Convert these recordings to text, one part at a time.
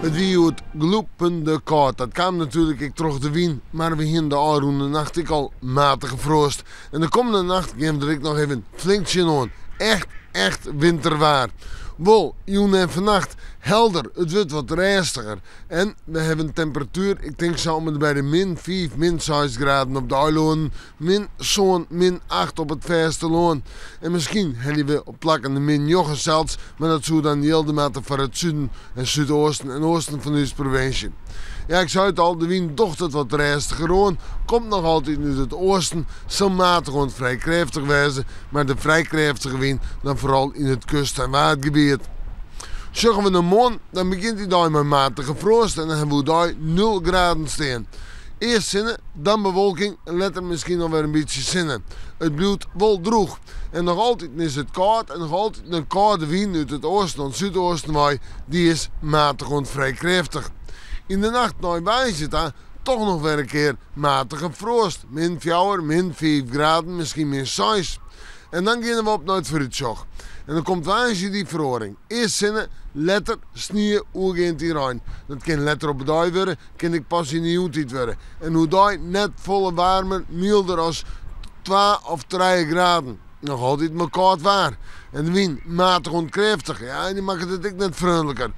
It wie hjoed glûpende kâld. Dat kaam natuerlik ek troch de wyn, mar we hiene de ôfrûne nacht ek al matige froast. En de kommende nacht gean we der ek noch even flink tsjinoan. Echt, echt winterwaar. Wol, jûn en fannacht helder, it wurdt wat rêstiger. En we hawwe in temperatuer, ik tink sa om en by de min fiif, min seis graden op de eilannen, min sân, min acht op it fêstelân. En miskien helje we op plakken de min njoggen sels, mar dat soe dan jilde moatte foar it suden en súdoasten en oasten fan ús provinsje. Ja, ik sei it al, de wyn docht it wat rêstiger oan, komt noch altyd út it oasten, sil matich oant frij krêftich wêze, mar de frij krêftige wyn dan foaral yn it kust en waadgebiet. Sjogge we nei moarn, dan begjint dy dei mei matige froast en dan hawwe we oerdei nul graden stean. Earst sinne, dan bewolking en letter miskien noch wer in bytsje sinne. It bliuwt wol drûch. En noch altiten is it kâld en noch altiten in kâlde wyn út it oasten oant súdoasten wei, dy is matich oant frij krêftich. Yn de nacht nei woansdei ta toch noch wer in kear matige froast, min fjouwer, min fiif graden, miskien min seis. En dan geane we op nei it foarútsjoch. En dan komt woansdei dy feroaring. Earst sinne, letter snie oergeand yn rein. Dat kin letter op 'e dei wurde, kin ek pas yn 'e jûntiid wurde. En oerdei net folle waarmer, mylder as twa of trije graden. Noch altyd mar kâld waar. En de wyn matich oant krêftich, ja, en dy makket it ek net freonliker.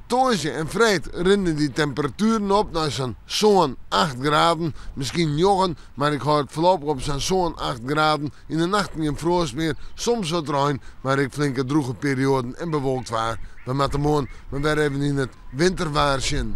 Tongersdei en freed rinne dy temperatueren op nei sa'n sân, acht graden, miskien njoggen, mar ik hâld it foarlopich op sa'n sân, acht graden. Yn de nachten gjin froast mear, soms wat rein, mar ek flinke drûge perioaden en bewolkt waar. We moatte moarn mar wer even yn it winterwaar sjen.